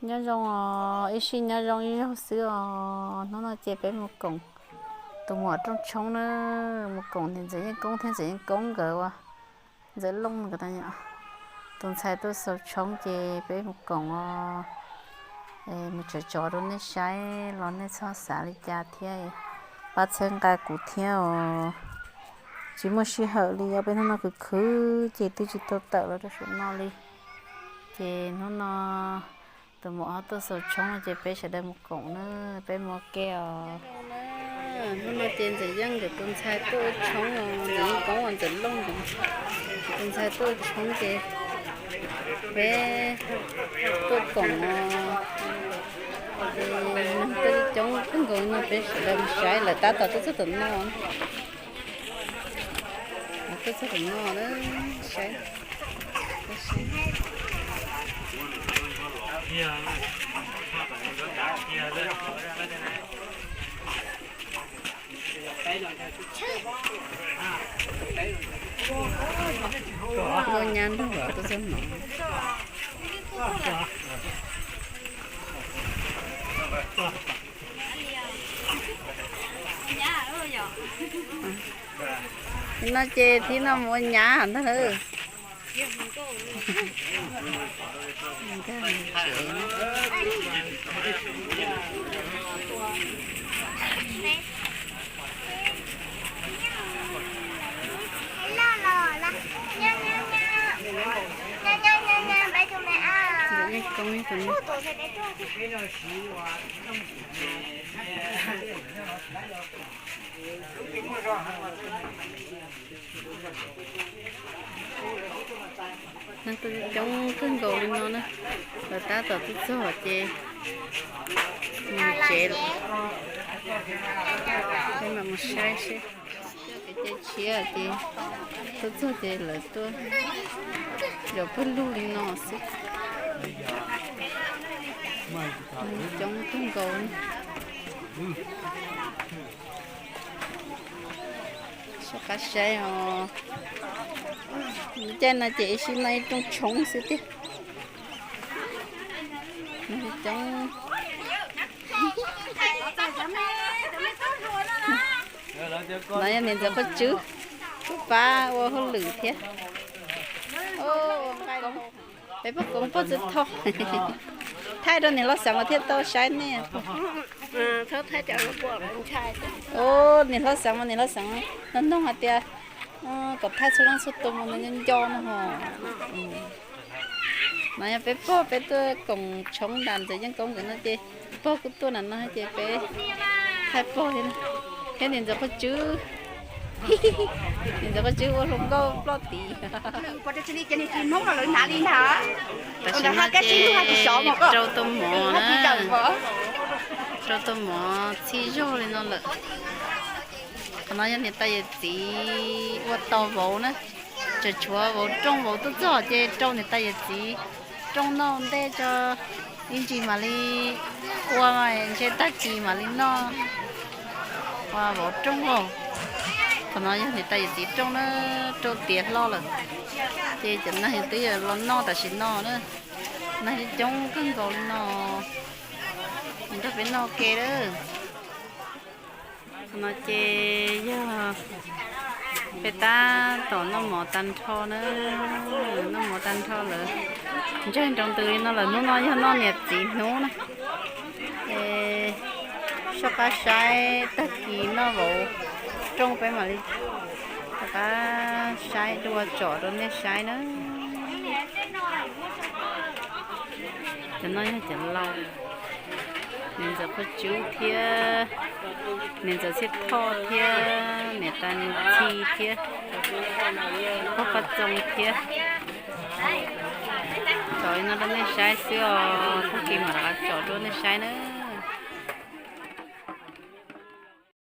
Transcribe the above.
Nyob zoo os, ib sij nyob zoo ib zaug xwb os. Hnub no ces peb mus koom tus muam rooj tshoob na, mus koom niam Ntxawm Yeej Koob thiab Ntxawm Yeej Koob nkawd ua Ntxawm Looj nkawd tus ntxhais tuaj xaus tshoob ces peb mus koom os. Mus tsom tsom rau nej saib los nej txhob xav li cas thiab. Pab txhawb nqa kuv thiab os. Tsis muaj sij hawm li, yog peb hnub no khwv khwv ces twb tsis tau tawm los rau saum no li. Ces hnub no tus muam ho tuaj xaus tshoob ces peb sawv daws mus koom na, peb mus ua ke os. Hnub no ces Ntxawm Yeej nkawd tus ntxhais tuaj ua tshoob os, Ntxawm Yeej Koob uas Ntxawm Looj nkawd tus ntxhais tuaj ua tshoob ces peb tuaj koom os. Ces neeg tuaj coob kawg nkaus no, peb sawv daws mus saib lawv tab tom tuaj txog tom no. Tuaj txog tom no na, saib. Nkauj nyab nrog tuaj txog no. No ces thib no mus ua nyab ntag. Neeg tuaj coob kawg nkaus li no na, lawv tab tom tuaj txog ces mus tsev lawm. Peb mam mus saib seb. Cov kev cai tshiab ces tuaj txog ces lawv tuaj yos pawg lug li no xwb. Coob kawg nkaus. Soj qab saib os. Caij no ces ib sij noj ib rooj tshoob xwb tiag. Coob. No yog niam ntxawm Qhuab Tswb, kuj pab ua hauj lwm thiab. Peb pog Koob pog Txwj Thoj. Thaij rau niam Hlob Xeev los thiaj tau saib nej. Niam Hlob Xeev mas niam Hlob Xeev nug noog hais tias kom thaij txhua leej txhua tus mus nws nco nco no ho. No yog peb pog peb tuaj koom tshoob nram Ntxawm Yeej Koob nkawd no ces pog kuj tuaj nram no ces peb thaij pog thiab. Thiab niam ntxawm Qhuab Tswb, niam ntxawm Qhuab Tswb ua hluas nkauj ploj tid. Tam sim no ces rau tuaj mov na, rau tuaj mov txhij zog li no lawm. Qhov no yog niam tais yawm txiv ua tau vauv na, tseem tshuav vauv rooj vauv tuaj txog ces rau niam tais yawm txiv rooj noj ua ntej tso, ib ntsis mam li ua, ntshe tag kis mam li noj. Ua vauv rooj vauv. Qhov no yog niam tais yawm txiv rooj na, rau tiav hlo lawm. Ces cov neeg twb yuav los noj tam sim no na, neeg coob kawg nkaus li no, nrog peb noj ke lawm. Qhov no ces yog peb tab tom noj mov tag nrho na, noj mov tag nrho lawm, ntsag nroo ntws li no lawm. Hnub no yog noj niam txiv hnub na. Es soj qab saib tag kis noj vauv rooj peb mam li rov qab saib dua tsom rau nej saib na. Cov no yog cov laus, niam ntxawm Qhuab Tswb thiab niam ntxawm Txhiaj Thoj thiab niam tais Nus Txhi thiab pog Paj Txoos thiab. Tsom li no rau nej saib xwb os, tag kis mam rov qab tsom rau nej saib na.